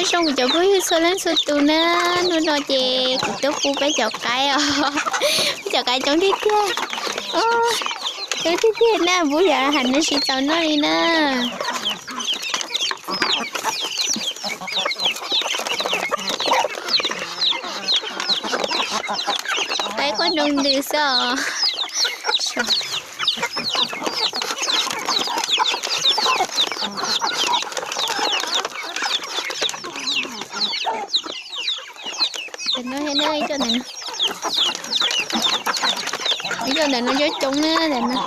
Zoo kuv cov phooj ywg txhua leej txhua tus na, hnub no ces kuv tuaj pub peb cov qaib os. Peb cov qaib coob tiag tiag. Coob tiag tiag na, pub yam hais nws tsis txaus noj li na. Qaib quaj nroo ntws xwb os. Ib co ntawm no coob coob na ntawm no.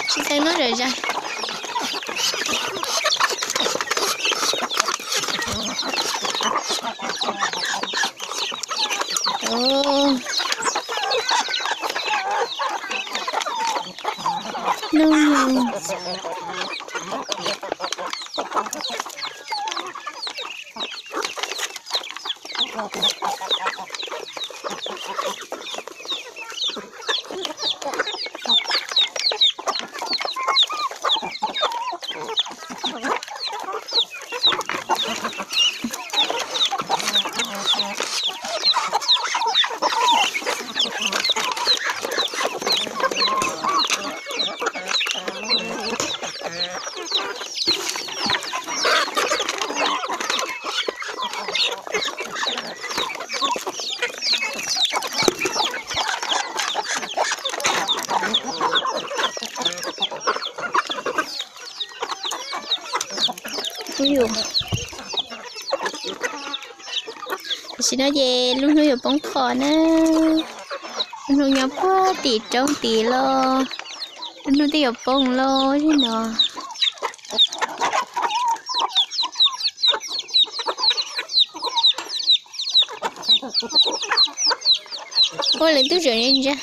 Tsis tau noj zom zaws. Tam sim no ces lub hnub yuav poob qho na. Lub hnub nyob puag tim roob tid los. Lub hnub twb yuav poob los li no. Ua lwm tus tseem ntsia.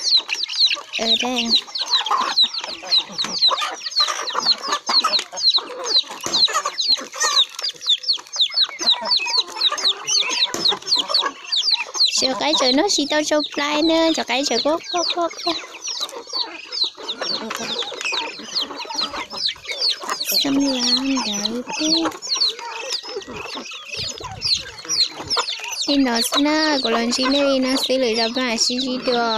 Cov qaib tseem noj tsis tau tsau plai na, cov qaib tseem quaj quaj quaj quaj. Xab lav ntawd peb. Li no xwb na, kuv los ntsib nej li no xwb, lwm zaus peb mam sib ntsib dua.